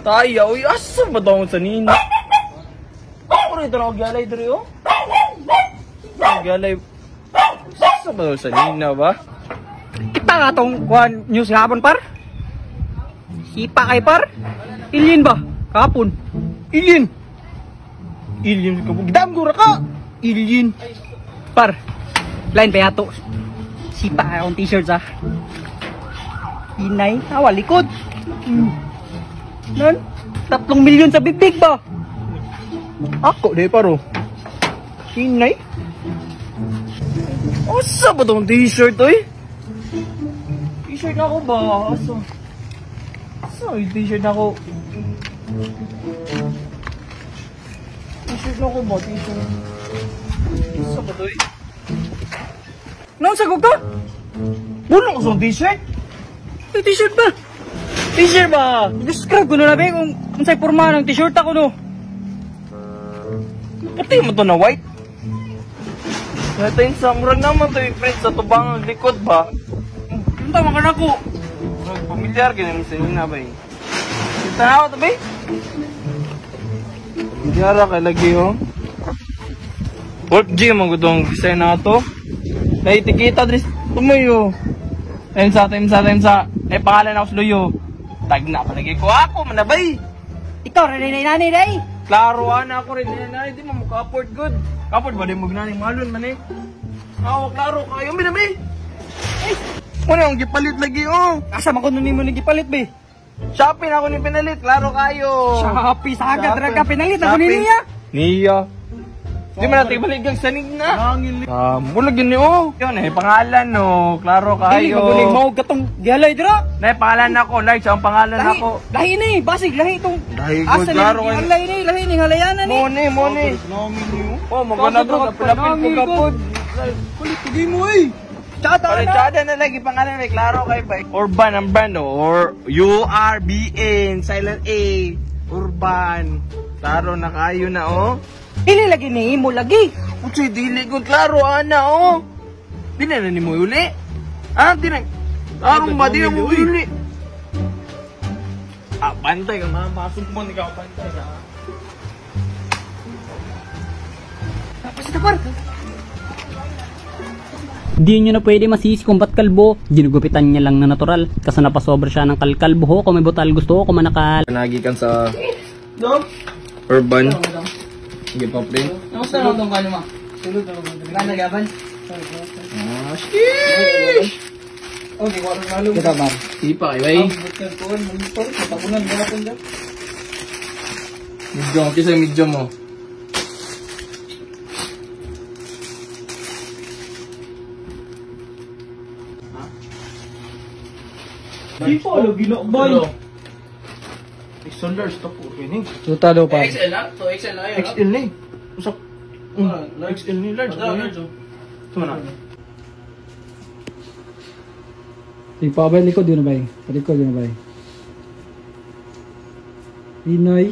Taya, uy, asa ba daw sa nina? Ako rin ito na gyalay diri oh. Gyalay. Asa ba daw sa nina ba? Kita nga tong kuan news hapon par. Sipa kay par. Ilin ba? Kapon. Ilin. Ilin ka gidam ra ka. Ilin. Par. Line pa yato. Sipa kay akong t-shirt sa. Inay, awa likod. Nan, 3 milyon sa bibig ba? Ako di paro. Inay. Asa ba tong t-shirt oy? T-shirt na ako ba? Asa? Asa yung t-shirt na ako? T-shirt na ako ba? T-shirt. Asa ba to eh? Noon sagog ka? Bulong ko sa t-shirt? May t-shirt ba? T-shirt ba? Describe ko na labi kung unsay porma ng t-shirt ako no. Pati mo to na white. Natin sa murag naman to yung print sa tubang ang likod ba? Unta man ka nako. Murag pamilyar ganun sa nina ba eh. Tanaw to ba eh? Pamilyar kay lagi oh. Wolf G mo gudong design na to. Naitikita dris tumayo. Ayun sa time sa time sa eh pangalan ako sa luyo. Tag na palagi ko ako manabay. Ikaw ra ni nani day. Klaro ana ako rin na di mo maka-afford good. Afford ba di mo gnani malon man eh. Aw klaro kayo binami. Eh, mo ang gipalit lagi oh. Asa man ko nun nimo gipalit be? Shopee na ako ni pinalit, klaro kayo. Shopee sagad ra ka pinalit ako ni niya. Niya. Di man natin ibalik ang sanig na. Ah, mula gini oh. Yun eh, pangalan no, klaro Dili kayo. maguling mao gatong gialay dira. Nay pangalan ako, large ang pangalan Lahi, ako. lahi ni, basig lahi itong. Lahi ko, Asa ni klaro kayo. gialay ni, lahi ni halayanan ni. Mone, mone. Oh, magana bro, kapilapil ko kapod. Kulit tugi mo eh. Tsada Pare, na. tsada na lagi pangalan may klaro kay ba. Urban ang brand no, or U R B N silent A. Urban. Klaro na kayo na oh. Dili lagi ni imo lagi. Utsay dili ko klaro ana oh. Di na ni mo uli. Ah, di na. Klaro ba di na mo uli. Ah, bantay ka ma, masugmon ikaw bantay ka. Tapos ito par. Di nyo na pwede masisi kung ba't kalbo. Ginugupitan niya lang na natural. Kasi napasobra siya ng kalkal. Buho ko may butal, gusto ko manakal. Nagi kan sa Urban. Sige pa print. Kamusta na itong kano ma? Gana gaban? Ah, sheesh. Okay, wala na lalo. Kita ba? Sipa kay bay. Medyo, kisa medyo mo. Di pa lagi na bay. XL large to po ini. Total pa. XL lang? To XL na yun. XL ni. Usak. XL ni large. Ito na. Di pa ba likod yun na bay? Likod yun na bay. Pinoy.